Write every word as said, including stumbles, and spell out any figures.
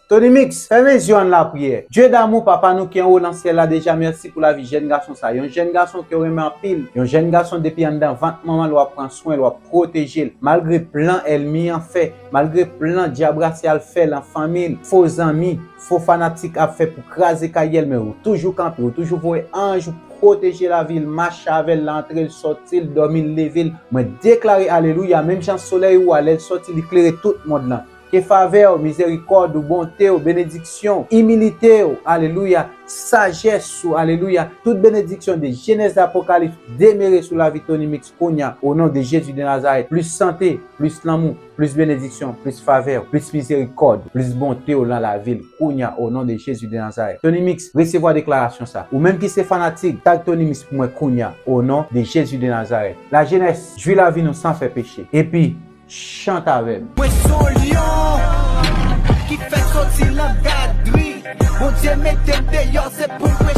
Tony Mix, fèmen zye w, ann lapriyè. Dye damou, Papa nou ki anwo nan syèl la, deja mèsi pou lavi jèn gason sa. Yon jèn gason ke w renmen anpil. Yon jèn gason depi anndan vant manman l, w ap pran swen l, w ap pwoteje l. Malgre plan ènmi an fè, malgre plan dyab rasyal fè lan fanmi l, fo zanmi, fo fanatik ap fè pou kraze karyè l, men ou toujou kanpe, ou toujou voye anj ou pwoteje lavi l, mache avè l, l antre l, sòti l, dòmi l, leve l. Mwen deklare alelouya, menm jan solèy ou a, lè l sòti, li klere tout mond lan. Ke favè w, mizerikòd ou, bonte w, benediksyon, imilite w, alelouya, sajès ou, alelouya, tout benediksyon de Jenèz Apokalips demere sou lavi Tony Mix kounya, o non de Jezi de Nazarèt. Plis sante, plis lanmou, plis benediksyon, plis favè, plis mizerikòd, plis bonte w lan lavi l kounya, o non de Jezi de Nazarèt. Tony Mix, resevwa deklarasyon sa. Ou menm ki se fanatik, tag Tony Mix pou mwen kounya, o non de Jezi de Nazarèt. Lajenès, jwi lavi nou san fè peche. Epi, chante avè m. Mwen se yon lyon ki fèk soti lan gadri. Bondye mete m deyò, se pou mwen